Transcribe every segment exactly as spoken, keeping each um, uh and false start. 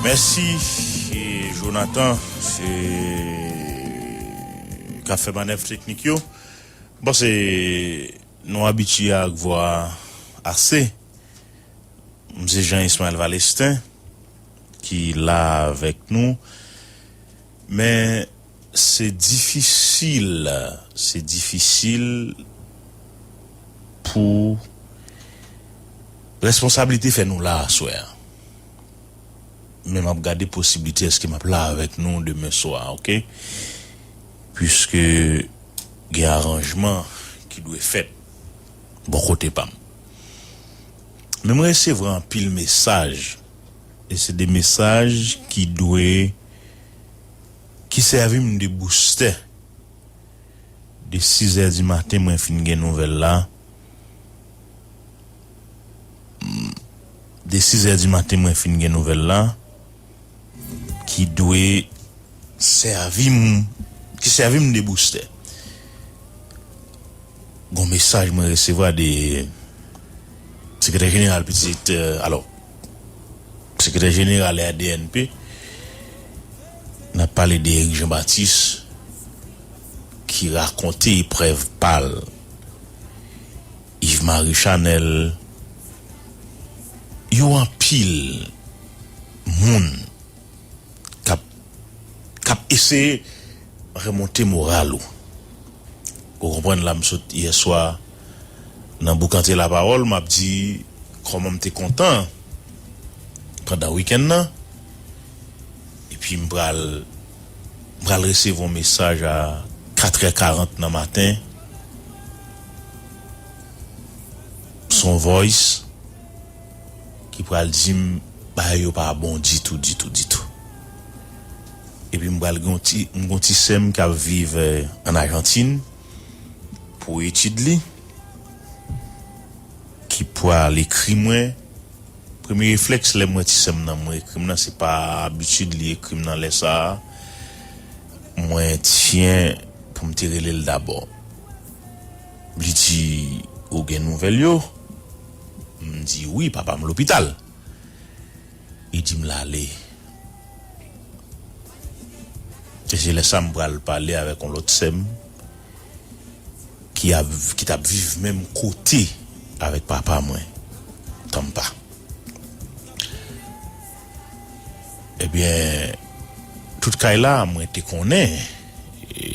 Mèsi, e, Jonathan, se k ap fè manèv teknik yo. Bon, se nou abitye ak vwa a ase. M se Jean Ismaël Valestin ki la avèk nou. Men se difisil, se difisil pou responsablite fè nou la aswè a. Men m ap gade posiblite èske m ap la avèk nou demen swa, oke? Piske gen aranjman ki dwe fèt bò kote pa m. Men mwen resevwa anpil mesaj, e se de mesaj ki dwe, ki sèvi m de boustè. De sis è di maten, mwen fin gen nouvèl la. De sis è di maten, mwen fin gen nouvèl la, ki dwe sèvi m, ki sèvi m de boustè. Gon mesaj mwen resevwa de sekretè jeneral pitit, e, alò, sekretè jeneral R D N P, n ap pale de Eric Jean Baptiste, ki rakonte eprèv pa l. Yves Marie Chanel, yo anpil moun k ap, k ap eseye remonte moral ou. Ou konprann, la m sot yè swa nan boukante lapawòl, m ap di kòman m te kontan pandan wikenn nan. Epi m pral, m pral resevwa yon mesaj a katrè karant nan maten. Se yon voice ki pral di m bagay yo pa bon ditou, ditou, ditou. Epi m pral gen yon ti, m gen yon ti sè m k ap viv, e, ann Ajantin pou etid li, ki pral ekri mwen. Premye reflèks, lè m wè ti sè m nan, mwen ekri m nan, se pa abitid li ekri m nan lè sa a. Mwen tiyen pou m te rele l dabò. Li di, "Ou gen nouvèl yo?" M di, "Wi, papa m lopital." Li di m, "L ale." E se lè sa a m pral pale avèk yon lòt sè m ki ap, ki t ap viv menm kote avèk papa mwen, Tampa. Ebyen, tout kay la, mwen te konnen, e,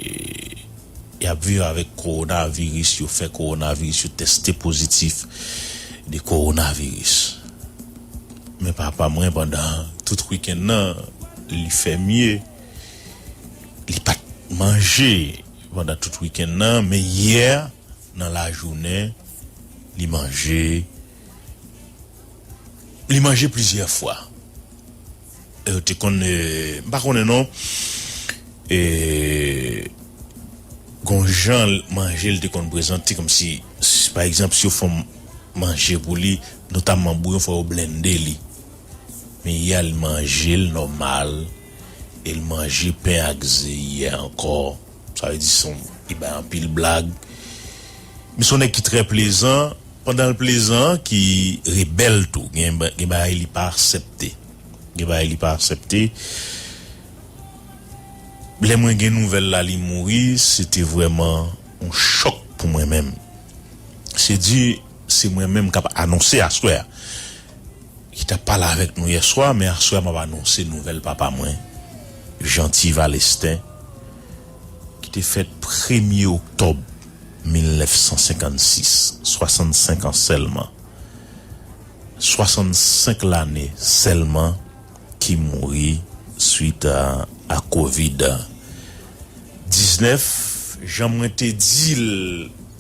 y ap viv avèk kowonaviris, yo fè kowonaviris, yo tèste pozitif de kowonaviris. Men papa mwen, pandan tout wikenn nan, li fè mye. Li pa t manje pandan tout wikenn nan, men yè nan lajounen, li manje, li manje plizyè fwa. E, yo te konn, e, m pa konnen non, e, gon jan manje l te konn prezante, kòmsi, si, pa egzanp, si yo fè yon manje pou li, notamman bouyon, fò yo blende li. Men yè a, li manje l nòmal, e l manje pen ak ze yè ankò. Sa vle di se yon, li bay anpil blag. Men se yon nèg ki trè plezan. Pandan l plezan, ki rebèl tou. Gen, gen bagay li pa aksepte. Gen bagay li pa aksepte. Lè mwen gen nouvèl la, li mouri, se te vrèman yon chòk pou mwen menm. Se di, se mwen menm k ap anonse aswè a. Ki t ap pale avèk nou yè swa, men aswè a m ap anonse nouvèl papa mwen, Jeanty Valestin, ki te fèt premye oktòb mil nèf san senkannsis, swasannsenk an sèlman. Swasannsenk lane sèlman ki mouri swit a, a kovid diznèf, jan mwen te di l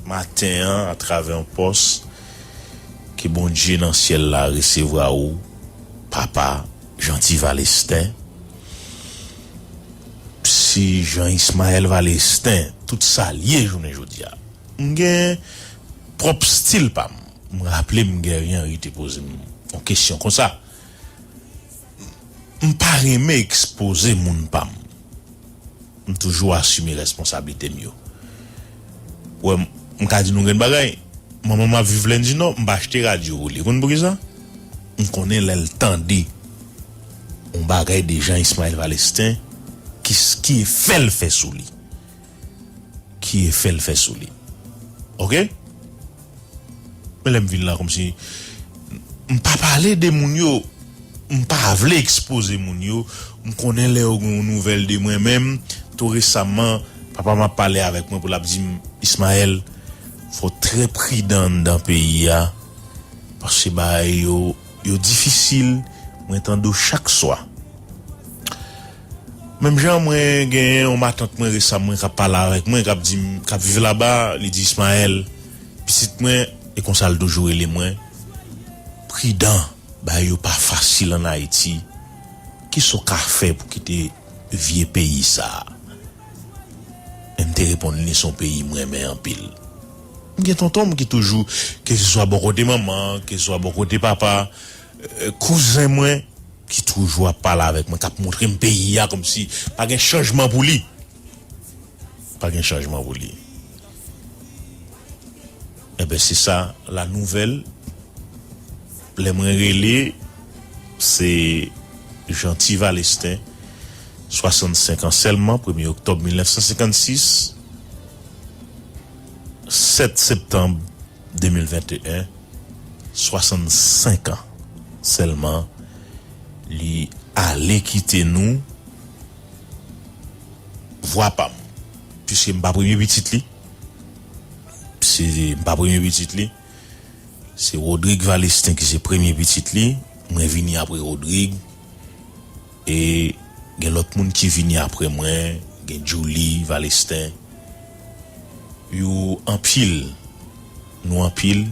maten an atravè yon pòs, ke Bondye nan syèl la resevwa w, papa Jeanty Valestin. Si Jean Ismaël Valestin, tout sa l ye jounen jodi a. M gen pwòp stil pa m. M raple m Guerrier Henry te poze m yon kesyon konsa. M pa renmen ekspoze moun pa m. M toujou asime responsablite m yo. Ou wè, m, m ka di nou grenn bagay. Manman m ap viv Lendinò, m pa achte radyo pou li. Ou konn poukisa? M konnen lè l tande yon bagay de Jean Ismaël Valestin, ki, ki efè l fè sou li. Ki efè l fè sou li. Oke? Men lè m vin la, kòmsi m pa pale de moun yo, m pa vle ekspoze moun yo. M konnen lè yo gen yon nouvèl de mwen menm. Tou resaman, papa m ap pale avèk mwen pou l ap di m, Ismaël, fò w trè pridan anndan peyi a, paske bagay yo, yo difisil. Mwen tande w chak swa. Menm jan mwen genyen yon matant mwen resaman k ap pale avèk mwen, k ap di m, k ap viv laba, li di, Ismaël, pitit mwen, e konsa l toujou rele mwen, pridan, bagay yo pa fasil ann Ayiti. Kisa w ka fè pou kite vye peyi sa a? E m te reponn li, se yon peyi m renmen anpil. M gen tonton m ki toujou, keseswa bò kote manman, keseswa bò kote papa, eh, kouzen mwen, ki toujou ap pale avèk mwen, k ap montre m peyi a kòmsi pa gen chanjman pou li. Pa gen chanjman pou li. Enben, se sa, la nouvèl. Lè mwen rele, se Jeanty Valestin, swasannsenk an sèlman, premye oktòb mil nèf san senkannsis, sèt septanm de mil venteyen, swasannsenk an sèlman, li ale kite nou. Vwa pa m. Piske m pa premye pitit li. Se, m pa premye pitit li. Se Rodrigue Valestin ki se premye pitit li. Mwen vini apre Rodrigue. E gen lòt moun ki vini apre mwen. Gen Julie Valestin. Yo anpil. Nou anpil.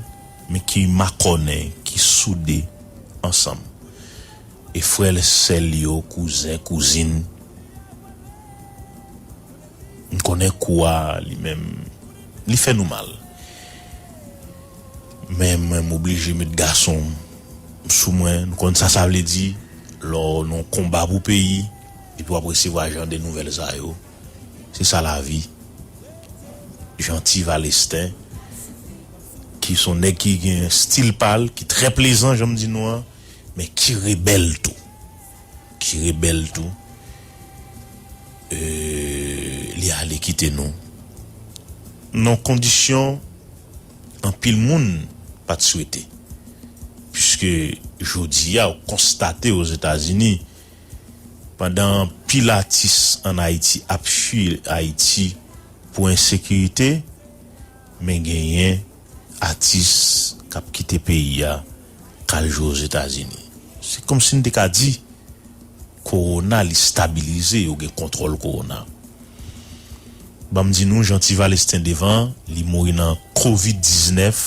Men ki makònen, ki soude ansanm. E frè sè l yo, kouzen, kouzin. M konnen kou a, li menm, li fè nou mal. Men mwen, m oblije met gason m sou mwen. Nou konn sa sa vle di, lè w nan yon konba pou peyi, epi w ap resevwa jan de nouvèl sa yo. Se sa lavi. Jeanty Valestin, ki se yon nèg ki gen stil pa l, ki trè plezan, jan m di nou an, men ki rebèl tou. Ki rebèl tou. Euh, li ale kite nou. Nan kondisyon anpil moun pa t swete. Piske jodi a, ou konstate Ozetazini, pandan anpil atis ann Ayiti ap fui Ayiti pou ensekirite, men genyen atis k ap kite peyi a, k al jwe Ozetazini. Se kòmsi n te ka di, kowona, li stabilize, yo gen kontwòl kowona. Ban m di nou, Jeanty Valestin devan, li mouri nan kovid diznèf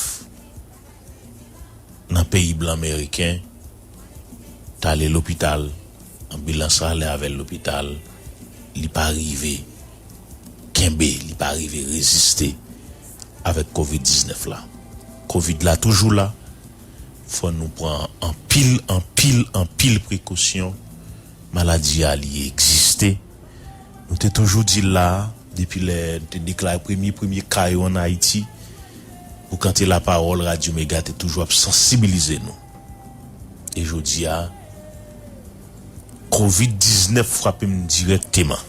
nan peyi blan meriken, t ale lopital, anbilans ale avè l lopital, li pa rive kenbe, li pa rive reziste avèk kovid diznèf la. Kovid la toujou la. Fò nou pran anpil, anpil, anpil prekosyon. Maladi a, li egziste. Nou te toujou di l la, depi lè n te deklare premye, premye ka yo ann Ayiti. Boukante Lapawòl, Radyo Mega te toujou ap sansibilize nou. E jodi a, kovid diznèf frape m dirèkteman.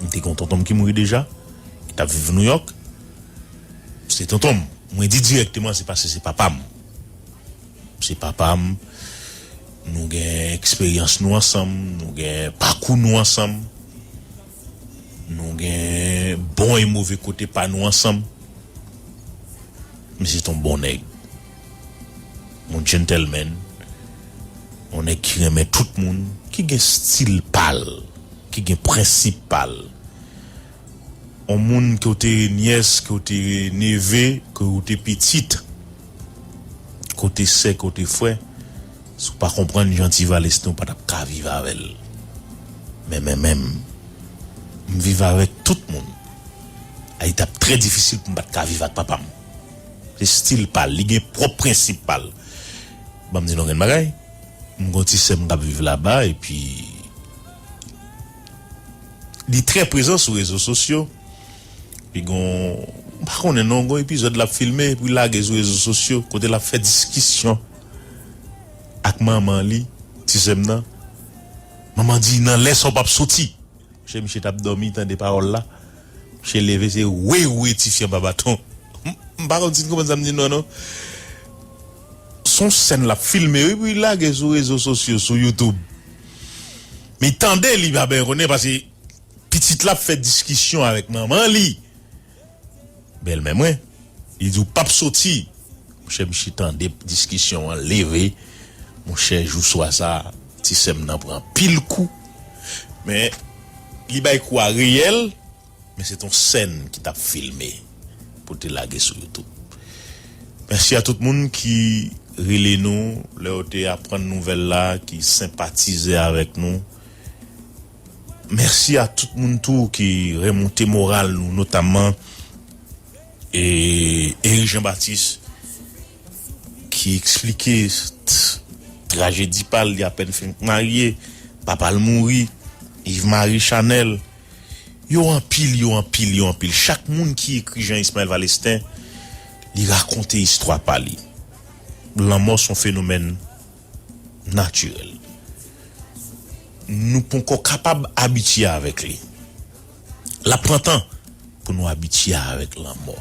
M te gen yon tonton m ki mouri deja, ki t ap viv Nouyòk. Se tonton m. Mwen di dirèkteman, se paske se papa m. Se papa m. Nou gen eksperyans nou ansanm, nou gen pakou nou ansanm, nou gen bon e move kote pa nou ansanm. Misye se yon bon nèg, yon gentleman, yon nèg ki renmen tout moun, ki gen stil pa l, ki gen prensip pa l. Yon moun ke w te nyès, ke w te neve, ke w te pitit, ke w te sè, ke w te frè, si w pa konprann Jeanty Valestin, ou pa t ap ka viv avè l. Men, men, men, m viv avèk tout moun. Ay, t ap trè difisil pou m pa t ka viv ak papa m. Se stil pa l, li gen pwòp prensip pa l. Ban m di nou yon grenn bagay, m gen yon ti sè m k ap viv laba, epi li trè prezan sou rezo sosyo. Li gon, m pa konnen non, gon epizòd l ap filme, epi lage sou rezo sosyo, kote l ap fè diskisyon ak manman li, ti sè m nan. Manman di, "Nan lè sa w p ap soti." Monchè, misye t ap dòmi, tande pawòl la. Misye leve, se wi, wi, tifi anba baton. M, m pa konn si n konprann sa m di non, non. Se yon sèn l ap filme, wi, pou l lage sou rezo sosyo, sou YouTube. Men tande li, pa byen konnen, paske pitit la ap fè diskisyon avèk manman li. Bèlmè mwen, li di, "W p ap soti." Monchè, misye tande diskisyon an, leve. Monchè, jou swa sa, ti sè m nan pran anpil kou. Men, li bay kou a reyèl, men se t on sèn ki t ap filme pou te lage sou YouTube. Mèsi a tout moun ki rele nou, lè yo te aprann nouvèl la, ki senpatize avèk nou. Mèsi a tout moun tou ki remonte moral nou, notamman, e, Eric Jean Baptiste, ki eksplike t-, trajedi pa l, li apèn fin marye, papa l mouri, Yves Marie Chanel. Yo anpil, yo anpil, yo anpil. Chak moun ki ekri Jean Ismaël Valestin, li rakonte istwa pa li. Lanmò se yon fenomèn natirèl. Nou poko kapab abitye avèk li. L ap pran tan pou nou abitye avèk lanmò.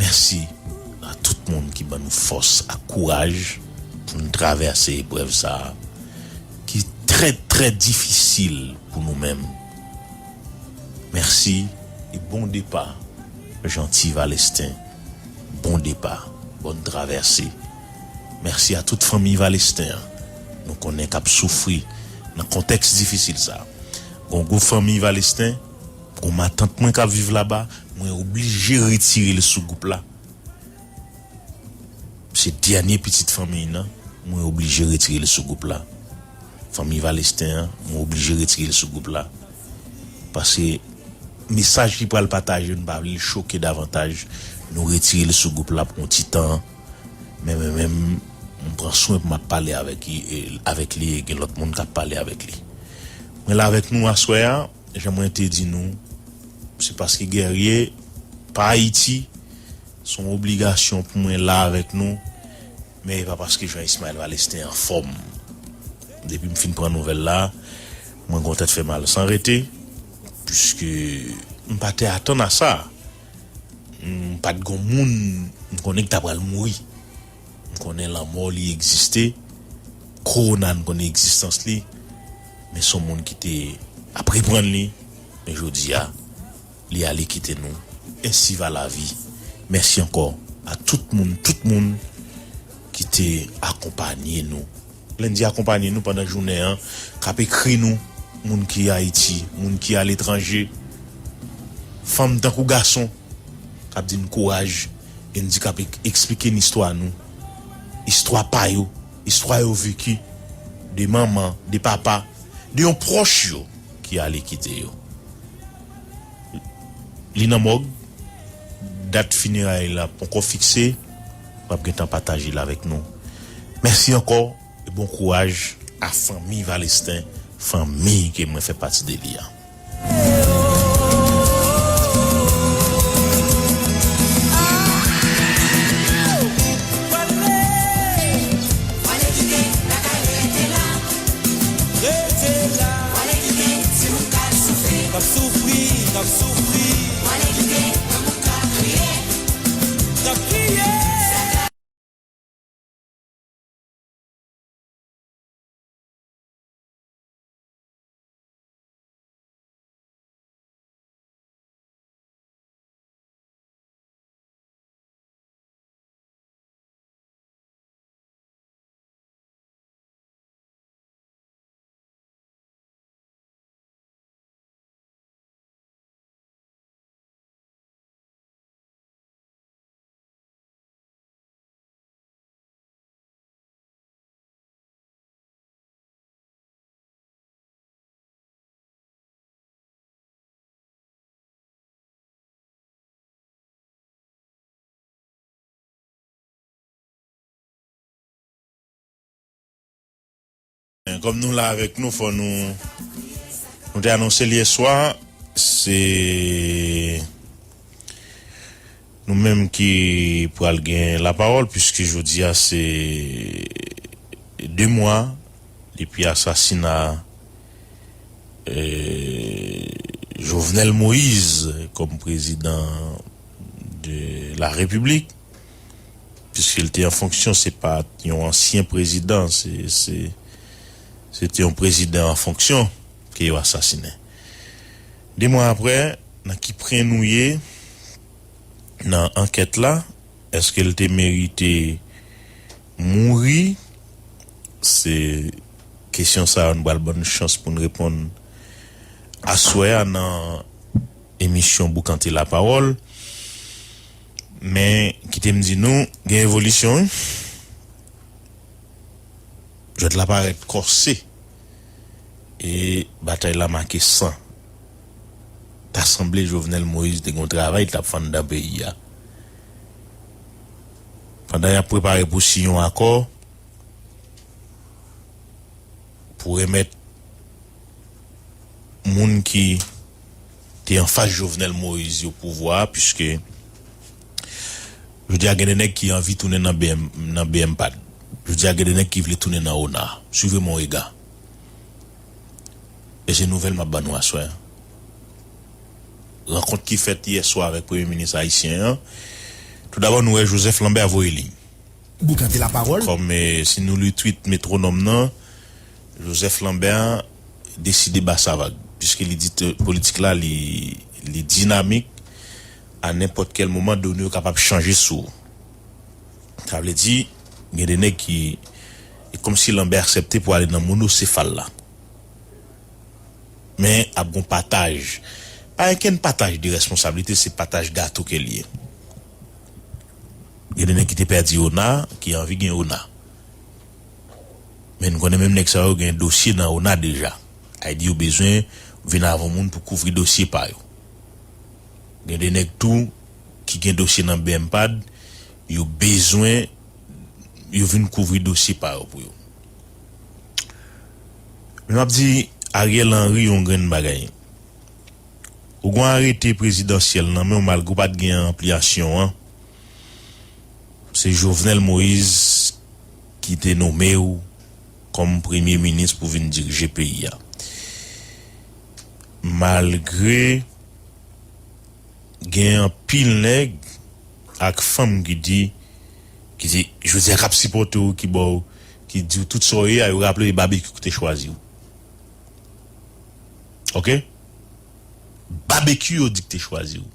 Mèsi a tout moun ki ban nou fòs ak kouraj pou n travèse eprèv sa a, ki trè, trè difisil pou nou menm. Mèsi e bon depa, Jeanty Valestin. Bon depa, bòn travèse. Mèsi a tout fanmi Valestin an. Nou konnen k ap soufri nan kontèks difisil sa a. Gon gwoup fanmi Valestin, gon matant mwen k ap viv laba, mwen oblije retire l sou gwoup la. Se dènye pitit fanmi nan, mwen oblije retire l sou gwoup la. Fanmi Valestin an, mwen oblije retire l sou gwoup la. Paske mesaj ki pral pataje, nou pa vle l choke davantaj. Nou retire l sou gwoup la pou yon ti tan. Men mwen menm, m pran swen pou m ap pale avèk li, e, avèk li, e gen lòt moun k ap pale avèk li. Mwen la avèk nou aswè a, jan mwen te di nou, se paske Guerrier pa Ayiti, se yon obligasyon pou mwen la avèk nou, men e pa paske Jean Ismaël Valestin anfòm. Depi m fin pran nouvèl la, mwen gon tèt fè mal san rete, piske m pa te atann a sa. M pa t gon moun m konnen ki ta pral mouri. M konnen lanmò li egziste, kowona n konnen egzistans li, men se yon moun ki te ap reprann li, men jodi a, li ale kite nou. Ainsi va la vie. Mèsi ankò a tout moun, tout moun ki te akonpanye nou. Lè n di akonpanye nou pandan jounen an, k ap ekri nou, moun ki Ayiti, moun ki aletranje, fanm tankou gason, k ap di n kouraj, e n di k ap ek-, eksplike n istwa nou, istwa pa yo, istwa yo veki, de manman, de papa, de yon pwòch yo ki ale kite yo. Li nan mòg, dat fineray la poko fikse, w ap gentan pataje l avèk nou. Mèsi ankò e bon kouraj a fanmi Valestin, fanmi ke mwen fè pati de li a. Rete la. Rete la. Pale kite ti moun k ap soufri. K ap soufri, k ap soufri. Pale kite granmoun k ap kriye. K ap kriye. Kòm nou la avèk nou, fò nou, nou te anonse l yè swa, se nou menm ki pral gen lapawòl, piske jodi a se de mwa depi asasina, eh, Jovenel Moïse kòm prezidan de la Repiblik, piske l te an fonksyon, se pa t yon ansyen prezidan, se, se, se te yon prezidan an fonksyon ke yo asasinen. De mwa apre, nan ki pwen nou ye nan ankèt la? Èske l te merite mouri? Se kesyon sa a nou pral ban n chans pou n reponn aswè a nan emisyon Boukante Lapawòl. Men, kite m di nou, gen evolisyon, wi. Jwèt la parèt kòse. E batay la make san. Ta sanble Jovenel Moïse te gen yon travay li t ap fè anndan peyi a. Pandan y ap prepare pou siyen yon akò pou remèt moun ki te anfas Jovenel Moïse yo pouvwa a, piske jodi a gen de nèg ki anvi tounen nan B M, nan B M pad. Jodi a gen de nèg ki vle tounen nan ona. Suivez mon regard. E se nouvèl m ap ban nou aswè a. Rankont ki fèt yè swa avèk premye minis ayisyen an. Toudabò, nou wè Joseph Lambert voye liy. Boukante Lapawòl. Kòm, eh, si nou li tweet metwonòm nan, Joseph Lambert deside ba sa vag, piske li di te, politik la, li, li dinamik, a nenpòt kèl moman, done yo kapab chanje sou ou. Sa vle di, gen de nèg ki, e kòmsi Lambert aksepte pou ale nan monosefal la. Men ap gon pataj. Pa gen kenn pataj de responsablite, se pataj gato ke l ye. Gen de nèg ki te pèdi ona, ki anvi gen ona. Men n konnen menm nèg sa yo gen dosye nan ona deja. Sa vle di yo bezwen vin avè moun pou kouvri dosye pa yo. Gen de nèg tou ki gen dosye nan B M pad, yo bezwen yo vin kouvri dosye pa yo pou yo. Men m ap di Ariel Henry yon grenn bagay. Ou gen arete prezidansyèl nan men w malgre w pa t gen anpliyasyon an. Se Jovenel Moïse ki te nome w kòm premye minis pou vin dirije peyi a. Malgre gen anpil nèg ak fanm ki di, ki di, jodi a k ap sipòte w, ki ba w, ki di w tout sa w ye a, yo raple w e Babekyou ki te chwazi w. Oke? Babekyou yo di ki te chwazi w.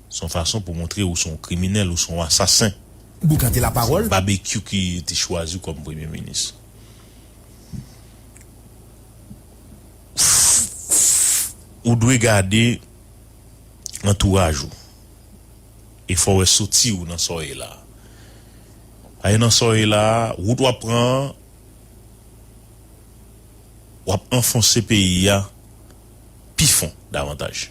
Se yon fason pou montre ou se yon kriminèl, ou se yon asasen. Boukante Lapawòl. Babekyou ki te chwazi w kòm premye minis. Ou dwe gade antouraj ou. E fò w wè soti w nan sa w ye la a. Paske nan sa w ye la a, wout w ap pran an, w ap anfonse peyi a pi fon davantaj.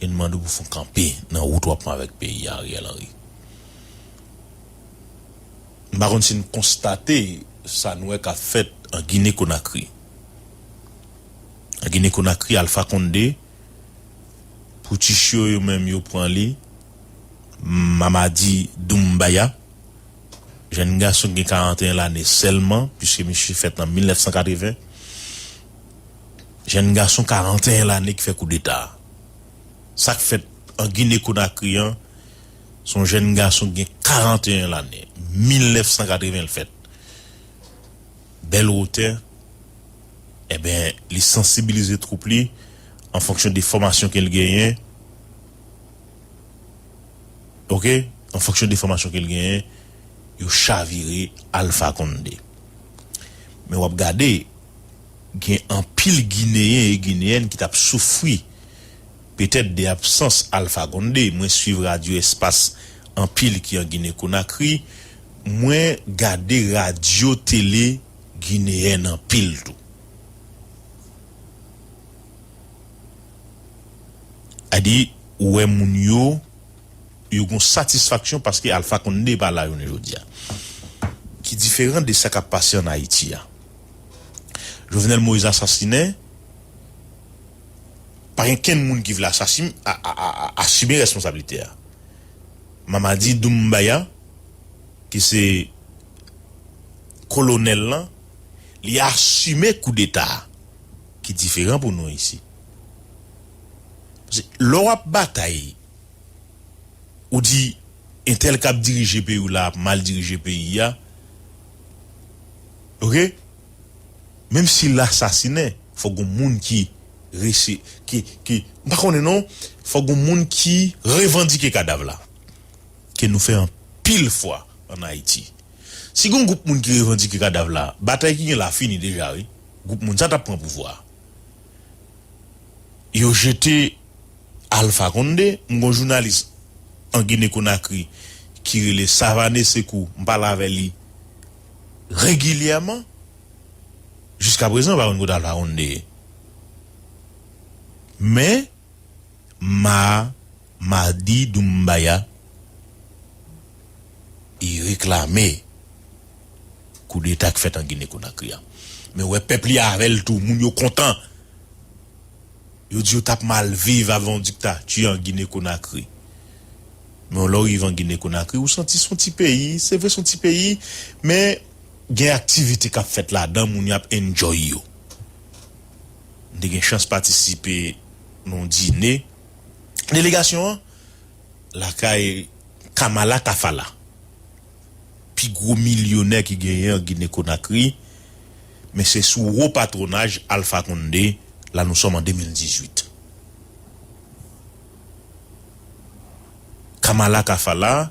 E n mande w pou fè w kanpe nan wout w ap pran avèk peyi a, Ariel Henry. M pa konn si n konstate sa n wè k ap fèt an Gine Konakri. An Gine Konakri, Alpha Condé, putschiste yo, yo menm yo pran li, Mamadi Doumbaya, jèn gason ki gen karanteyen lane sèlman, piske misye fèt an mil nèf san katreven. Jèn gason karanteyen lane ki fè koudeta a. Sa k fèt an Gine Konakri an, se yon jèn gason ki gen karanteyen lane, mil nèf san katreven l fèt. Bèl wotè, enben, li sansibilize twoup li an fonksyon de fòmasyon ke l genyen. Oke? An fonksyon de fòmasyon ke l genyen, yo chavire Alpha Condé. Men w ap gade, gen anpil Gineyen e Gineyèn ki t ap soufri petèt de absans Alpha Condé. Mwen swiv Radyo Espas anpil ki an Gine Konakri. Mwen gade radyo tele gineyèn anpil tou. Sa di, ou wè moun yo, yo gon satisfaksyon paske Alpha Condé pa la jounen jodi a. Ki diferan de sa k ap pase an Ayiti a. Jovenel Moïse asasinen, pa gen kenn moun ki vle asasin, a, a, a, a, asime responsablite a. Mamadi Doumbaya, ki se kolonèl lan, li asime koudeta a, ki diferan pou nou isi. Paske lè w ap batay, ou di entèl k ap dirije peyi w la ap mal dirije peyi a, oke? Menm si l asasinen, fòk gon moun ki resi-, ki, ki, m pa konnen non, fòk gon moun ki revandike kadav la. Ke nou fè anpil fwa ann Ayiti. Si gon gwoup moun ki revandike kadav la, batay ki gen la fini deja, wi. Gwoup moun sa t ap pran pouvwa a. Yo jete Alpha Condé, m gon jounalis an Gine Konakri ki rele Savane Sekou, m pale avè li regilyèman. Jiska prezan, m pa konn kote Alpha Condé ye. Men, Ma-, Madi Doumbaya, li reklame koudeta k fèt an Gine Konakri a. Men w wè pèp li avè l tou, moun yo kontan. Yo di yo t ap mal viv avè yon diktati an Gine Konakri. Men lè w rive an Gine Konakri, ou santi s on ti peyi, se vre s on ti peyi, men gen aktivite k ap fèt ladan, moun yo ap enjoy yo. M te gen chans patisipe nan yon dine. Delegasyon an lakay Kamala Kafala, pi gwo milyonè ki genyen an Gine Konakri, men se sou wo patwonaj Alpha Condé, la nou sòm an de mil dizuit. Kamala Kafala,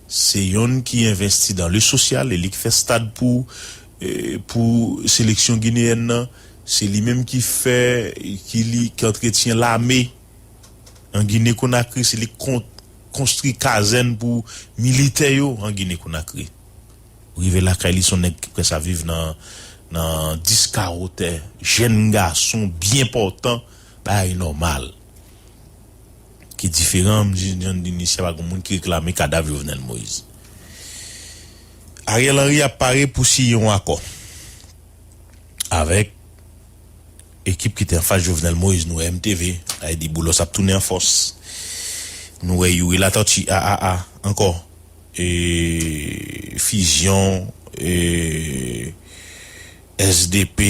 se yonn ki envesti dan le sosyal, e li k fè stad pou, eh, pou seleksyon gineyèn nan. Se li menm ki fè, ki li, ki antretyen lame an Gine Konakri, se li k kon-, konstwi kazèn pou militè yo an Gine Konakri. Rive lakay li, s on nèg ki prèske ap viv nan, nan dis kawotè, jèn gason, byen pòtan, bagay nòmal. Ki diferan, m di, jan m di n isi a, pa gen moun ki reklame kadav Jovenel Moïse. Ariel Henry ap pare pou siyen yon akò avèk ekip ki te anfas Jovenel Moïse, nou wè M T V, sa vle di Boulos ap tounen an fòs. Nou wè Youri Latortue, A A A, ankò, e, Fusion, e, S D P.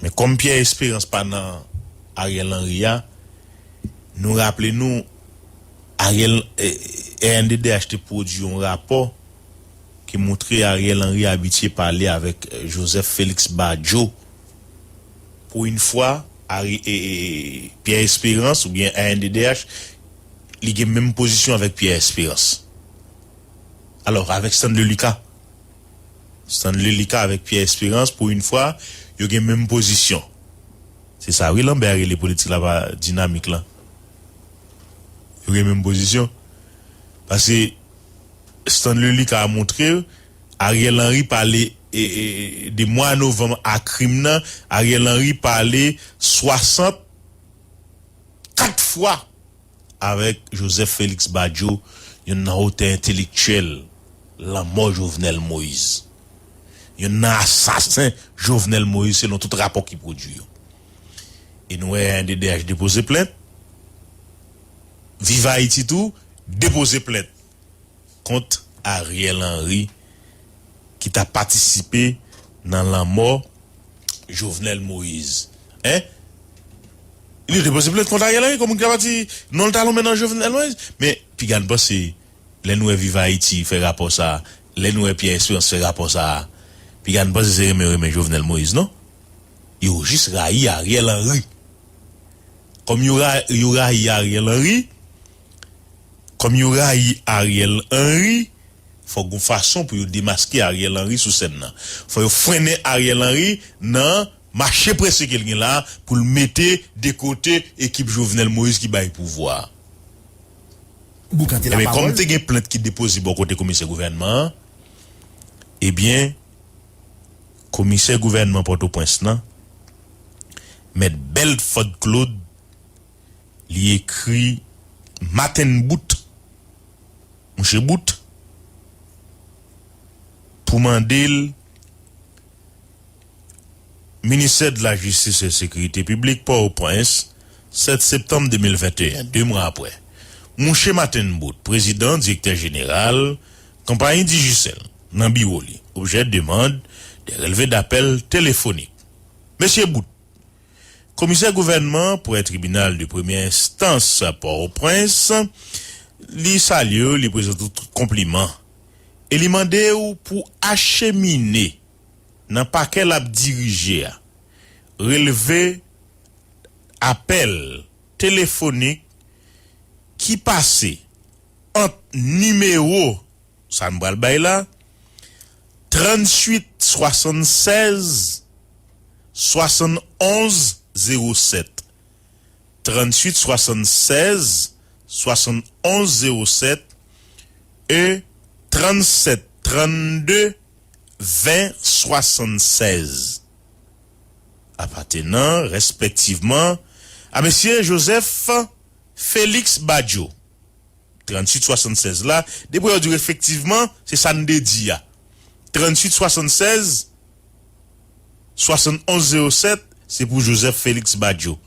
Men kòm Pierre Espérance pa nan Ariel Henry a, nou raple nou, Ariel, eh, R N D D H te pwodui yon rapò ki montre Ariel Henry abitye pale avèk, eh, Joseph Félix Badio. Pou yon fwa, Ari-, eh, eh, Pierre Espérance oubyen R N D D H, li gen menm pozisyon avèk Pierre Espérance. Alò, avèk Stanley Lucas. Stanley Lucas avèk Pierre Espérance, pou yon fwa, yo gen menm pozisyon. Se sa wi Lambert rele politik la pa dinamik lan. Yo gen menm pozisyon. Paske Stanley Lucas montre Ariel Henry pale, e, e, e, de mwa novanm a krim nan, Ariel Henry pale swasannkat fwa avèk Joseph Félix Badio, yonn nan otè entelektyèl lanmò Jovenel Moïse. Yonn nan asasen Jovenel Moïse selon tout rapò ki pwodui yo. E nou wè R N D D H depoze plent. Viv Ayiti tou depoze plent kont Ariel Henry ki ta patisipe nan lanmò Jovenel Moïse. Hein? Li depoze plent kont Ariel Henry, kòm moun ki ta pati non l ta lonmen nan Jovenel Moïse. Men, piga n panse, lè nou wè Viv Ayiti fè rapò sa, lè nou wè Pierre Espérance fè rapò sa, piga n panse se renmen yo renmen Jovenel Moïse, non? Yo jis rayi Ariel Henry. Kòm yo ra-, yo rayi Ariel Henry, kòm yo rayi Ariel Henry, fòk gon fason pou yo demaske Ariel Henry sou sèn nan. Fò yo frennen Ariel Henry nan mache prese ke l gen la pou l mete de kote ekip Jovenel Moïse ki bay pouvwa a. Ebyen, kòm te gen plent ki depoze bò kote komisè gouvènman an, ebyen, komisè gouvènman Pòtoprens lan, Mèt Belford Claude, li ekri Maten Bout, Mouche Bout, pou mande l, Ministè de la Jistis e Sekirite Piblik, Pòtoprens, sèt septanm de mil venteyen, de mwa apre. Mouche Maten Bout, prezidan, direktè jeneral, konpayi Digicel, nan biwo li. Objè, demande de relevé d'appel téléphonique. Mesye Bout, komisè gouvènman prè tribinal de premyè enstans Pòtoprens, li salye w, li prezante w tout konpliman e li mande w pou achemine nan pakè l ap dirije a relevé apèl telefonik ki pase ant nimewo sa n pral bay la, tranntuit swasannsèz swasannonz zewo sèt, tranntuit swasannsèz swasannonz zewo sèt e trannsèt trannde ven swasannsèz. Apatenan, respektivman, a mesye Joseph Félix Badio. Tranntuit swasannsèz la, depi yo di w efektivman, se sa n te di a. Tranntuit swasannsèz swasannonz zewo sèt, se pou Joseph Félix Badio.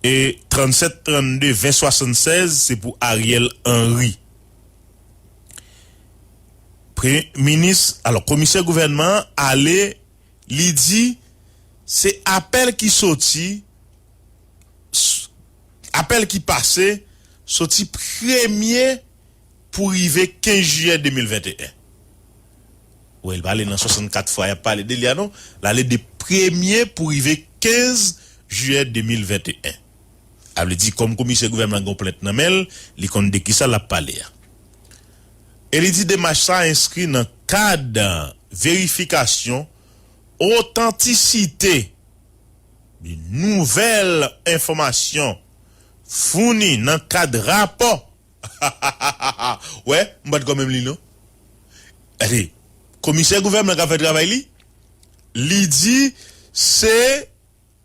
E trannsèt trannde ven swasannsèz, se pou Ariel Henry. Premye minis, alò, komisè gouvènman an ale, li di se apèl ki soti, s- apèl ki pase, soti premye pou rive kenz jiyè de mil venteyen. Wè, li pa ale nan swasannkat fwa y ap pale de li a non. L ale de premye pou rive kenz jiyè de mil venteyen. A vle di, kòm komisè gouvènman gen yon plent nan men l, li konn de kisa l ap pale a. E li di demach sa enskri nan kad verifikasyon otantisite de nouvèl enfòmasyon founi nan kad rapò. Wè, m pa t kwè menm li non. Gade, komisè gouvènman k ap fè travay li, li di se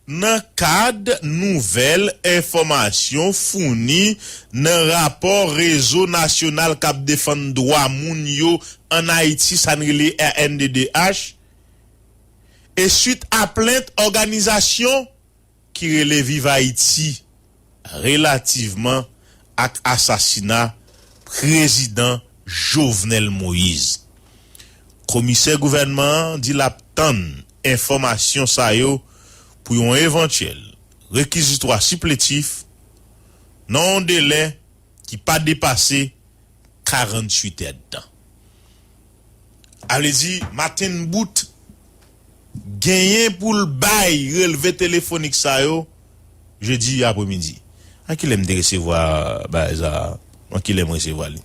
nan kad nouvèl enfòmasyon founi nan rapò Rezo Nasyonal k ap Defann Dwa Moun yo ann Ayiti, sa n rele R N D D H, e swit a plent òganizasyon ki rele Viv Ayiti relativman ak asasina prezidan Jovenel Moïse. Komisè gouvènman an di l ap tann enfòmasyon sa yo pou yon evantyèl rekizitwa sipletif nan yon delè ki pa depase karanntuit èdtan. A vle di, Martin Boot genyen pou l bay relve telefonik sa yo jedi apremidi. A kilè m te resevwa bagay sa a? An kilè m resevwa li?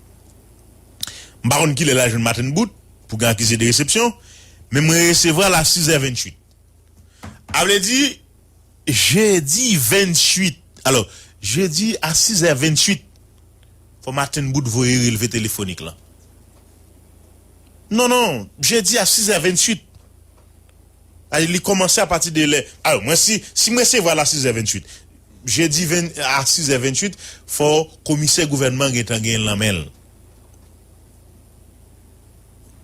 M pa konn kilè l al jwenn Martin Boot pou gen akize de resepsyon, men mwen resevwa l a sizè venntuit. A vle di, jedi venntuit. Alò, jedi a sizè venntuit, fò Martin Boot voye relve telefonik lan. Non, non, jedi a sizè venntuit. Ay, li kòmanse apati de lè. Alò, mwen si, si mwen resevwa l a sizè venntuit, jedi ven, a sizè venntuit, fò komisè gouvènman gentan gen l nan men l.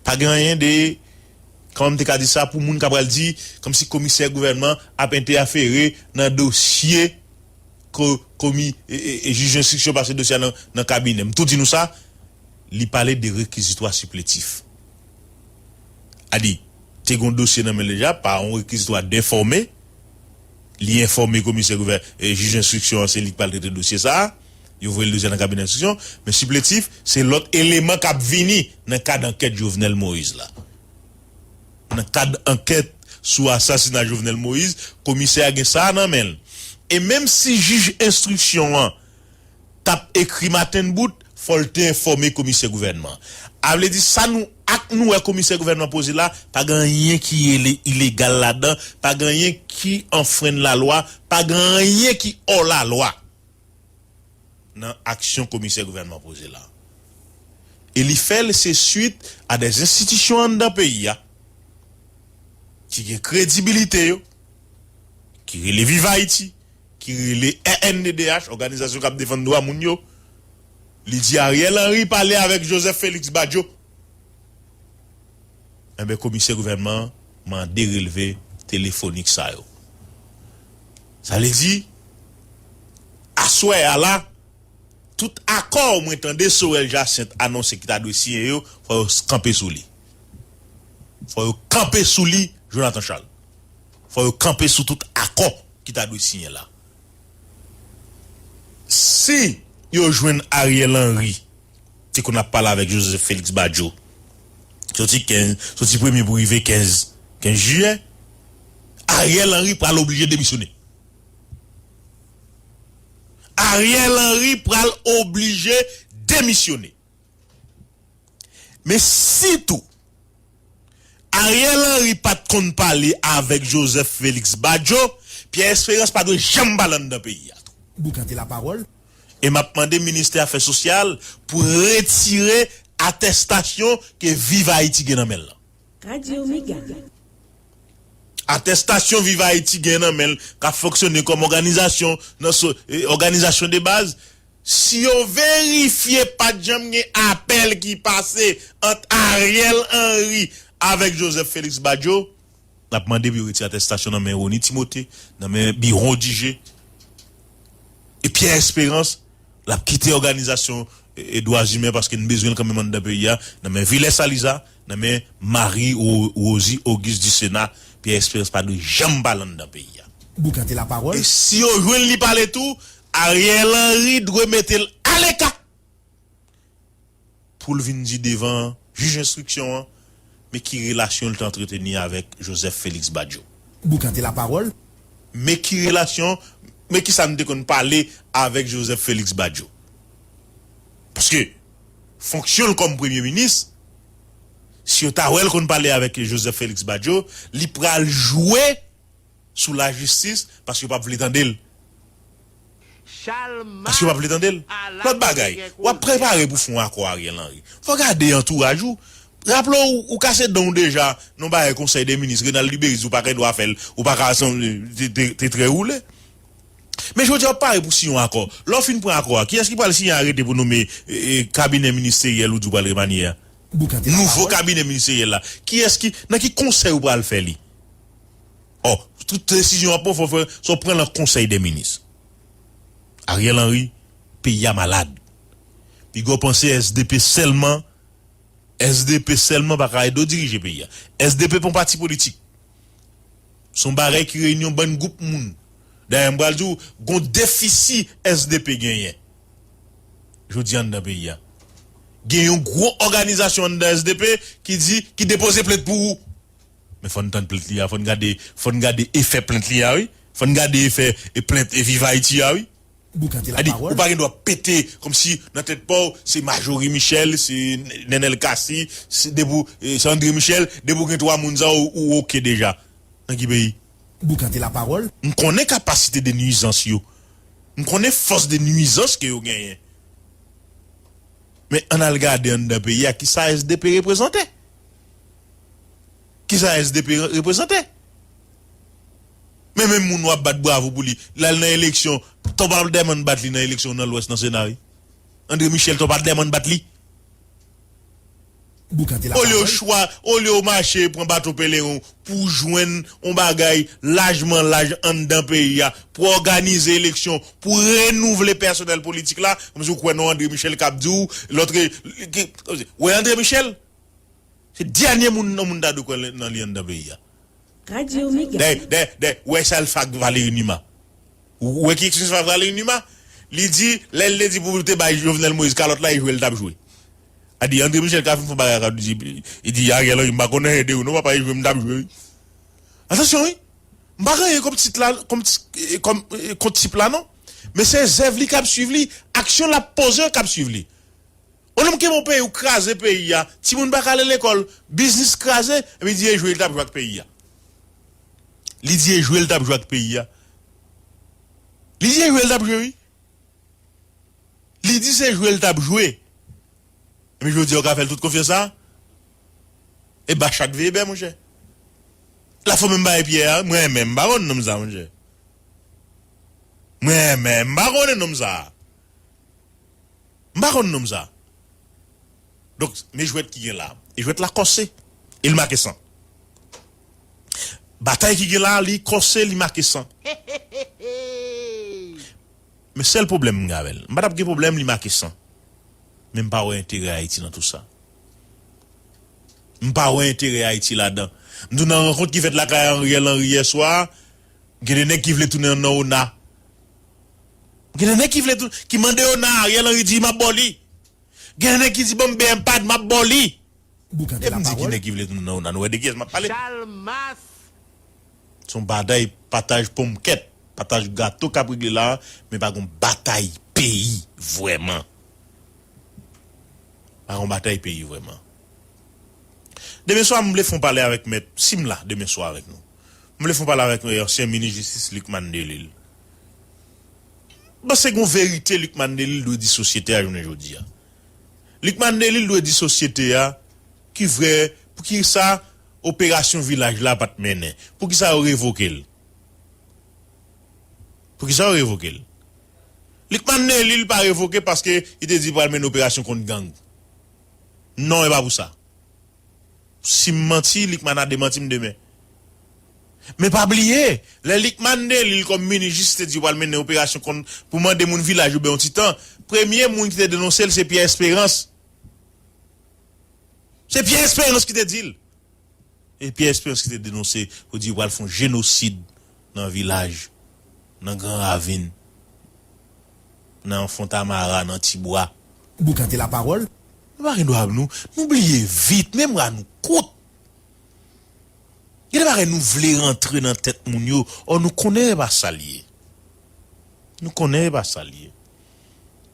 Pa gen anyen de, kòman m te ka di sa, pou moun k ap pral di, kòmsi komisè gouvènman ap entèfere nan dosye ko, komi, e, e, e jij enstriksyon pase dosye a nan, nan kabinè. M tou di nou sa, li pale de rekizitwa sipletif. A di, te gen yon dosye nan men l deja, pa yon rekizitwa denfòme. Li enfòme komisè gouvè, e, jij enstriksyon an, se li k pral trete dosye sa a. Yo voye l dosye a nan kabinè enstriksyon. Men sipletif, se lòt eleman k ap vini nan kad ankèt Jovenel Moïse la. Nan kad ankèt sou asasina Jovenel Moïse, komisè a gen sa a nan men l. E menm si jij enstriksyon an t ap ekri Martin Boot, fò l te enfòme komisè gouvènman. A vle di, sa nou, ak nou wè komisè gouvènman poze la, pa gen anyen ki ile, ilegal ladan, pa gen anyen ki anfrenn lalwa, pa gen anyen ki hors la loi nan aksyon komisè gouvènman poze la. E li fè l se swit a de enstitisyon anndan peyi a ki gen kredibilite yo, ki rele Viv Ayiti, ki rele R N D D H, òganizasyon k ap defann dwa moun yo. Li di Ariel Henry pale avèk Joseph Félix Badio. Enben, komisè gouvènman an mande relve telefonik sa yo. Sa vle di, aswè a la, Tout akò mwen tande Sorel Jacinthe anonse ki ta dwe siyen yo, fò yo kanpe sou li. Fò yo kanpe sou li, Jonathan Charles. Fò yo kanpe sou tout akò ki ta dwe siyen la. Si yo jwenn Ariel Henry, te konn ap pale avèk Joseph Félix Badio, soti kenz, soti premye pou rive kenz, kenz jiyè, Ariel Henry pral oblije demisyone. Ariel Henry pral oblije demisyone. Men si tou Ariel Henry pa t konn pale avèk Joseph Félix Badio, Pierre Espérance pa dwe janm pale anndan peyi a tou. Boukante lapawòl. E m ap mande ministè afè sosyal pou retire atèstasyon ke Viv Ayiti gen nan men l lan. Radyo Mega. Atèstasyon Viv Ayiti gen nan men l, k ap fonksyone kòm òganizasyon, nan so, e, òganizasyon de baz, si yo verifye pa t janm gen apèl ki pase ant Ariel Henry avèk Joseph Félix Badio, n ap mande pou yo retire atèstasyon nan men Rony Timothé, nan men Biron Dijé, e Pierre Espérance, l ap kite òganizasyon, e, e dwa imen paske n bezwen l kanmenm anndan peyi a, nan men Vilè Saliza, nan men Marie Ro-, Rosie Auguste Ducena, Pierre Espérance pa dwe janm pale anndan peyi a. Boukante lapawòl. E si yo jwenn li pale tou, Ariel Henry dwe mete l aleka pou l vin di devan jij enstriksyon an, men ki relasyon l te antreteni avèk Joseph Félix Badio. Boukante lapawòl. Men ki relasyon, men ki sa n te konn pale avèk Joseph Félix Badio. Paske fonksyon l kòm premye minis, si yo ta wè l konn pale avèk Joseph Félix Badio, li pral jwe sou lajistis paske yo p ap vle tande l. Paske yo p ap vle tande l. Lòt bagay, w ap prepare pou fè yon akò Ariel Henry. Fò w gade antouraj ou. Raple w, ou kase dan w deja nan yon bagay Konsèy de Minis, Renald Lubérice, ou pa gen dwa fè l, ou pa ka sanble, te, te, te trè woule. Men jodi a, w ap pare pou siyen yon akò. Lè w fin pran akò a, kiyès ki pral siyen arete pou nonmen, e, e, kabinè ministeryèl ou di w pral remanye a? Nouvo kabinè ministeryèl la, kiyès ki, nan ki konsèy ou pral fè li? Ò, tout desizyon w ap pran, fò, fò, fò w pran nan Konsèy de Minis. Ariel Henry, peyi a malad. Piga w panse S D P sèlman, S D P sèlman pa ka ede w dirije peyi a. S D P pa yon pati politik. Se yon bagay ki reyini yon bann gwoup moun. Dayè, m pral di w, gon defisi S D P genyen jodi a anndan peyi a. Gen yon gwo òganizasyon anndan S D P ki di, ki depoze plent pou ou. Men fò n tann plent li a, fò n gade, fò n gade efè plent li a, wi. Fò n gade efè, e, plent, e, Viv Ayiti a, wi. Boukante lapawòl. Ou pa gen dwa pete kòmsi nan tèt pa w, se Marjorie Michel, se Nenel Cassy, se depi w, e, se André Michel, depi w gen twa moun sa yo, ou, ou oke deja. Nan ki peyi? Boukante lapawòl. M konnen kapasite de nuizans yo. M konnen fòs de nuizans ke yo genyen. Men ann al gade anndan peyi a, kisa S D P reprezante? Kisa S D P re-, reprezante? Men menm moun w ap bat bravo pou li, l al nan eleksyon, tan w pa t ap demann bat li nan eleksyon nan Lwès, nan Sena, wi. André Michel, tan w pa t demann bat li. Olye w chwa, olye w mache pran bato pelerin w pou w jwenn yon bagay lajman laj anndan peyi a, pou òganize eleksyon, pou renouvle pèsonèl politik la, kòmsi w kwè nan André Michel k ap di w, lòt re-, ki, wè André Michel? Se dènye moun nan moun ta dwe kwè nan li anndan peyi a. Radyo Mega. Dè, dè, dè, wè sa l fè ak Valéry Numa. Ou wè ki eksperyans Valéry Numa? Li di, lè l te di pou te bay Jovenel Moïse kalòt la, e jwe l t ap jwe. A di, André Michel ka fin fè bagay ak li di, li di, Ariel Henry, m pa konn anyen de ou non, papa, e jwe m t ap jwe, wi. Atansyon, wi. M pa gen anyen kont tit la, kont, kont, kont tip la, non. Men se zèv li k ap swiv li, aksyon l ap poze yo k ap swiv li. Yon nonm kenbe yon peyi, ou kraze peyi a, timoun pa ka ale lekòl, biznis kraze, epi di e jwe l t ap jwe ak peyi a. Li di e jwe l t ap jwe ak peyi a. Li di e jwe l t ap jwe, wi. Li di se jwe l t ap jwe. Epi jodi a, ou ka fè l tout konfyans sa? E ba chat veye bè, monchè. Lafò menm bay Pyè a, mwen menm, m pa konn nonm sa, monchè. Mwen menm, m pa konnen nonm sa. M pa konn nonm sa. Donk, men jwèt ki gen la. E jwèt la kòse. E l make san. Batay ki gen la, li kòse, li make san. Men sèl pwoblèm m gen avè l, m pa t ap gen pwoblèm li make san. Men m pa wè enterè Ayiti nan tou sa. M pa wè enterè Ayiti ladan. M di w nan rankont ki fèt lakay Ariel Henry yè swa, gen de nèg ki vle tounen nan ona. Gen de nèg ki vle tou, ki mande ona, Ariel Henry di, "M ap ba w li." Gen de nèg ki di, "Ban m B M pad, m ap ba w li." Depi m di ki nèg ki vle tounen nan ona, nou wè de kiyès m ap pale. Chalmas. Se yon batay pataj ponmkèt, pataj gato k ap regle la, men pa gon batay peyi vrèman. Pa gon batay peyi vrèman. Demen swa, m vle fè yon pale avèk mèt, si m la, demen swa avèk nou. M vle fè yon pale avèk, eh, ansyen minis jistis Lucmane Delille. M panse gon verite Lucmane Delille dwe di sosyete a jounen jodi a. Lucmane Delille dwe di sosyete a ki vrè, poukisa operasyon Vilaj la pa t mennen? Poukisa yo revoke l? Poukisa yo revoke l? Lucmane Delille pa revoke paske li te di pral mennen operasyon kont gang. Non, e pa pou sa. Si m manti, Lucmane a demanti m demen. Men pa bliye, lè Lucmane Delille kòm minis jistis te di yo pral mennen operasyon kont, pou mande moun Vilaj yo bay yon ti tan, premye moun ki te denonse l se Pierre Espérance. Se Pierre Espérance ki te di l. E Pierre Espérance ki te denonse pou di yo pral fè yon jenosid nan Vilaj, nan Gran Ravin, nan Fontamara, nan Tibwa. Boukante lapawòl. Nou pa gen dwa, nou, nou bliye vit, memwa nou kout. Gen de bagay nou vle rantre nan tèt moun yo, ò nou konnen e pa sa l ye. Nou konnen e pa sa l ye.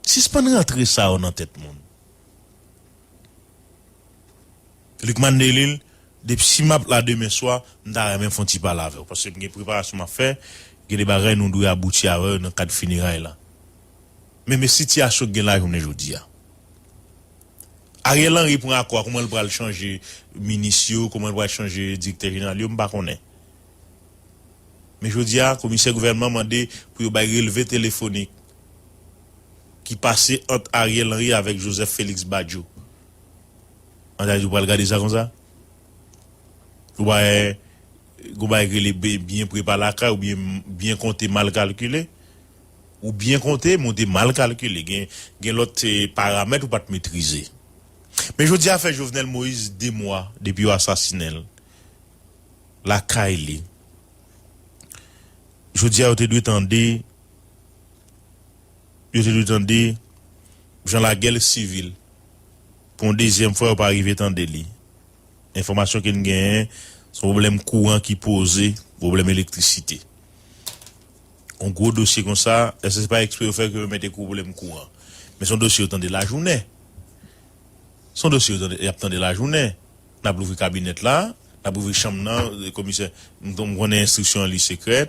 Sispann rantre sa yo nan tèt moun. Lucmane Delille, depi si m ap la demen swa, m ta renmen fè yon ti pale avè w, paske m gen preparasyon m ap fè, gen de bagay nou dwe abouti avè yo nan kad fineray la. Men, men sitiyasyon k gen la jounen jodi a. Ariel Henry pran akò a, kòman l pral chanje minis yo, kòman l pral chanje direktè jeneral yo, m pa konnen. Men jodi a, komisè gouvènman mande pou yo bay relve telefonik ki pase ant Ariel Henry avèk Joseph Félix Badio. An ta di w pral gade sa konsa? Ou bay, ou bay rele be-, byen prepa lakay, oubyen byen konte mal kalkile. Ou byen konte, men w te mal kalkile. Gen, gen lòt, eh, paramèt ou pa t metrize. Men jodi a fè Jovenel Moïse de mwa depi yo asasinen l lakay li. Jodi a yo te dwe tande, yo te dwe tande jan lagè sivil pou yon dezyèm fwa yo pa rive tande li. Enfòmasyon ke n genyen, se yon pwoblèm kouran ki poze, pwoblèm elektrisite. Yon gwo dosye konsa, èske se pa eksprè yo fè ke yo mete pwoblèm kouran? Men se yon dosye yo tande lajounen. Se yon dosye yo tande, y ap tande lajounen. N ap louvri kabinèt la, n ap louvri chanm nan, komisè, m, m konnen enstriksyon an li sekrè,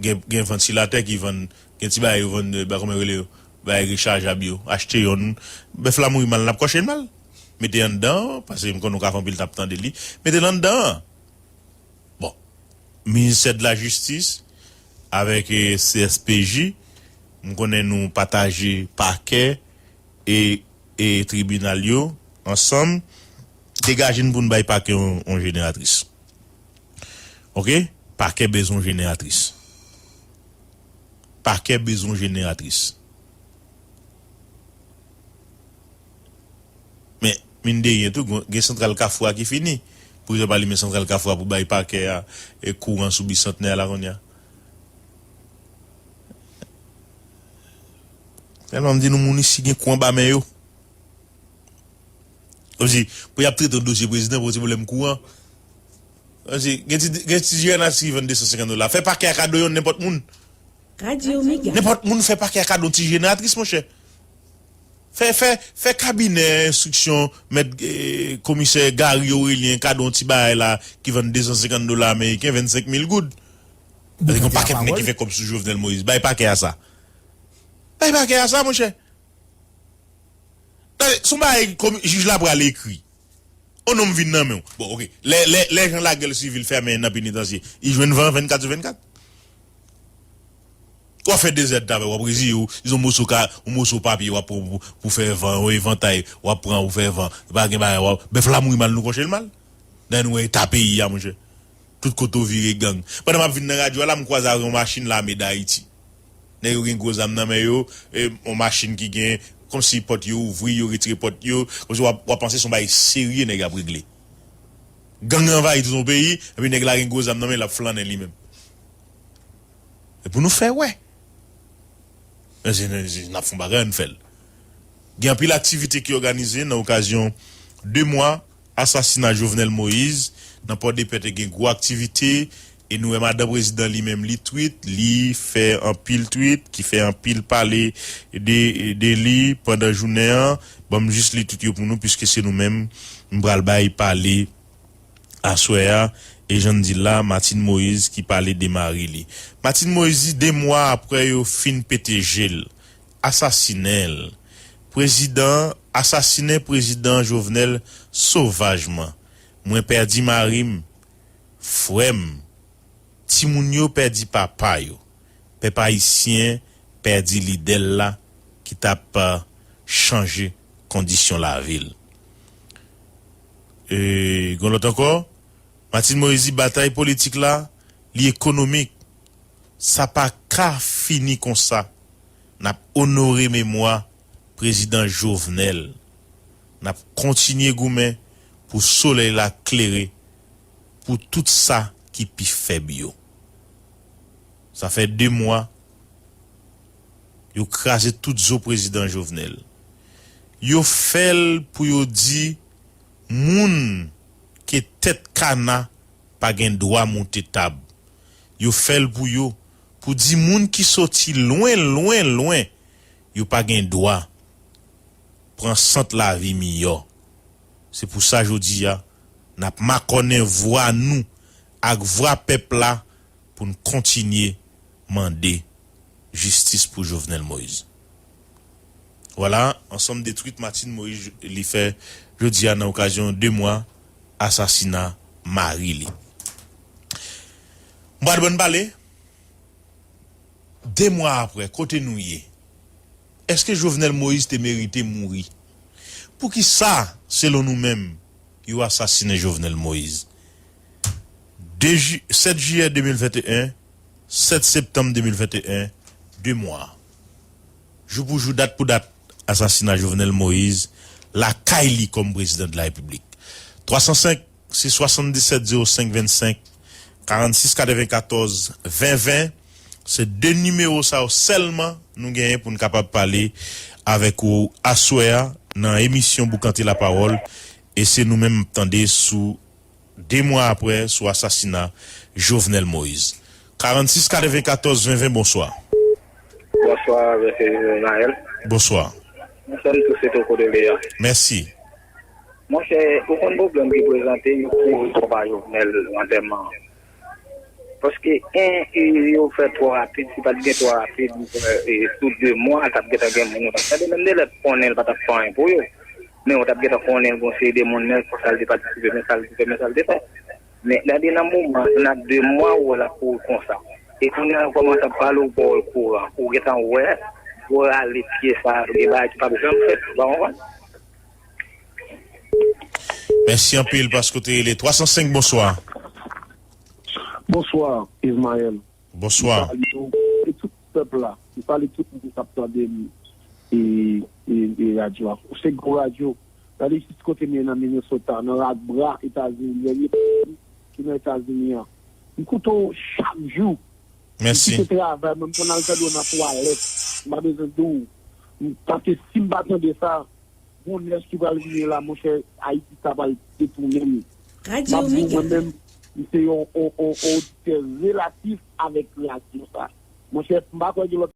gen, gen vantilatè ki vann, gen ti bagay yo vann, ba, kòman yo rele yo, bagay rechajab yo, achte yonn, bèf la mouri mal, n ap kòche l mal. Mete anndan, paske m konnen w ka fè anpil t ap tande li, mete l anndan. Bon, ministè de la jistis avèk, eh, C S P J, m konnen nou pataje pakè e, e tribinal yo ansanm. Degaje n pou n bay pakè yon, yon jeneratris. Oke? Pakè bezwen yon jeneratris. Pakè bezwen yon jeneratris. Men, mine de rien tou, gen, gen santral Kafou a ki fini. Poukisa yo pa limen santral Kafou a pou bay pakè a, e, kouran sou Bisantnè a la kounye a? Tèlman m di nou, moun isi gen kou anba men yo. Kòmsi, pou y ap trete yon dosye prezidan pou yon ti pwoblèm kouran. Kòmsi, gen ti, gen ti jeneratris ki vann de san senkant dola. Fè pakè a kado yon nenpòt moun. Radyo Mega. Nenpòt moun fè pakè a kado yon ti jeneratris, monchè. Fè, fè, fè kabinè enstriksyon mèt, eh, komisè Gary Orélien kado yon ti bagay la ki vann de san senkant dola ameriken, vennsenk mil goud. Paske gen yon pakèt nèg ki fè kòb sou Jovenel Moïse. Bay pakè a sa. Bay pakè a sa, monchè. Tande, se yon bagay komi-, jij la pral ekri. O non m vin nan men w. Bon, oke. Lè, lè, lè jan lagè sivil fèmen nan penitansye, li jwenn van vennkat sou vennkat. W ap fè dezèd avè w, w ap reziye w, yon moso ka, yon moso papye w ap pran pou, pou fè van, yon evantay w ap pran pou fè van. Pa gen bagay, w ap, bèf la mouri mal, nou kòche l mal. Dayè nou wè eta peyi a, monchè. Tout kote w vire gang. Pandan m ap vin nan radyo a la, m kwaze avè yon machin Lame Dayiti. Nèg yo gen gwo zam nan men yo, e, yon machin ki gen, kòmsi pòt yo ouvri, yo retire pòt yo, kòmsi w ap, w ap panse se yon bagay serye nèg ap regle. Gang anvayi tout yon peyi, epi nèg la gen gwo zam nan men, l ap flannen li menm. E pou nou fè wè. Men se, se, n ap fè yon bagay, ann fè l. Gen anpil aktivite ki òganize nan okazyon de mwa asasina Jovenel Moïse. Nan Pòdepè te gen gwo aktivite, e nou wè madan prezidan li menm li tweet, li fè anpil tweet, ki fè anpil pale de, de li pandan jounen an. Ban m jis li tout yo pou nou, piske se nou menm m pral bay pale aswè a, e jan n di l la, Martine Moïse ki pale de mari li. Martine Moïse di de mwa apre yo fin pete je l, asasinen l, prezidan, asasinen prezidan Jovenel sovajman. Mwen pèdi mari m, frè m, timoun yo pèdi papa yo. Pèp ayisyen pèdi lidè l la ki t ap, eh, chanje kondisyon lavi l. E, gen lòt ankò, Martine Moïse di batay politik la, li ekonomik. Sa pa ka fini konsa. N ap onore memwa prezidan Jovenel. N ap kontinye goumen pou solèy la klere pou tout sa ki pi fèb yo. Sa fè de mwa yo kraze tout zo prezidan Jovenel. Yo fè l pou yo di moun ke tèt kana pa gen dwa moute tab. Yo fè l pou yo, pou di moun ki soti lwen, lwen, lwen, yo pa gen dwa pran sant lavi miyò. Se pou sa jodi a, n ap makònen vwa nou ak vwa pèp la pou n kontinye mande jistis pou Jovenel Moïse. Vwala, ansanm de tweet Martine Moïse li fè jodi a nan okazyon de mwa asasina mari li. M pral bann pale. De mwa apre, kote nou ye? Èske Jovenel Moïse te merite mouri? Poukisa, selon nou menm, yo asasinen Jovenel Moïse? De ji-, sèt jiyè de mil venteyen, sèt septanm de mil venteyen, de mwa. Jou pou jou, dat pou dat, asasina Jovenel Moïse, lakay li kòm prezidan de la Repiblik. Twa san senk, se swasanndisèt zewo senk vennsenk, karannsis katrevenkatòz ven ven. Se de nimewo sa yo sèlman nou genyen pou n kapab pale avèk ou aswè a nan emisyon Boukante Lapawòl. E se nou menm m ap tande sou de mwa apre, sou asasina Jovenel Moïse. Karannsis katrevenkatòz ven ven, bonswa. Bonswa, mesye Ismaël. Bonswa. Mwen sèl tou se Toko de Leya. Mèsi. Monchè, ou konn pwoblèm ki prezante, yo kouri twòp a Jovenel antèman. Paske, en, e, yo fè twò rapid, si pa t gen twò rapid, e, sou de mwa, t ap gentan gen moun yo t ap tande. Menm de lè konnen l pa t ap fè anyen pou yo. Men yo t ap gentan konnen l gon seri de moun, men sa l te patisipe, men sa l te fè, men sa l te fè. Men gade nan moman, nan de mwa, ou wè l ap kouri konsa. E kounye a, yo kòmanse ap pale, ou pa wè l kouran. Ou gentan wè, ou rale pye sa, gen bagay ki p ap janm fèt, ou pa konprann? Mèsi anpil paske w te rele. Twa san senk, bonswa. Bonswa, Ismaël. Bonswa. M salye w e tout pèp la. M salye tout moun k ap tande m e, e, e radyo a. Se gwo radyo. Gade jis kote m ye nan Minnesota, nan Rak Bra, Etazini. Dènye peyi ki nan Etazini an. M koute w chak jou. Mèsi. M kite travay, mwen, m konn al tande w nan twalèt. M pa bezwen di w. M, paske si m pa tande sa, gon nèj ki pral vini la, monchè, Ayiti sa pral detounen m. M ap di w, mwen menm, m se yon, yon, yon, yon oditè relatif avèk radyo sa. Monchè, m pa kwè gen lòt